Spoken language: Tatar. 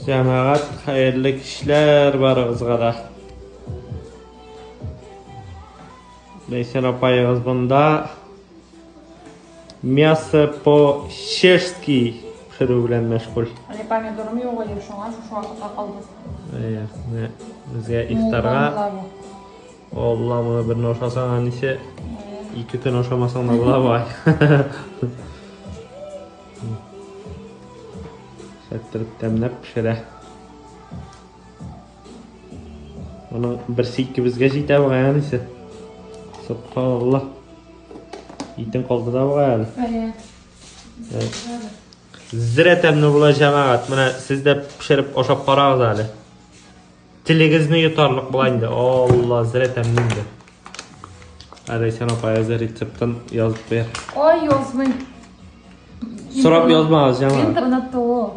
Җәмәгать, хәерле кичләр барыгызга да. Ләйсән апаегыз монда мясо по-чешски пешерү белән мәшгуль. Әле помидорым юк иде, шуңа шушы вакытка калды. Әйе, менә безгә ифтарга Алла, моны берне ашасаң, әнисе, ике көн ашамасаң да була бугай. Шәттереп тәмләп пешерә. Моның берсе икебезгә җитә бугай, әнисе. Субханалла. Итең калды да бугай әле. Әйе. Зрә тәмле була, җәмәгать. Менә сез дә пешереп ашап карагыз әле. Телегезне йотарлык була инде. Алла, зрә тәмле инде. Ләйсән апа әзер рецептын язып куяр. Ай, язмый. Сорап язмагыз, җәмәгать. Интернетта ул.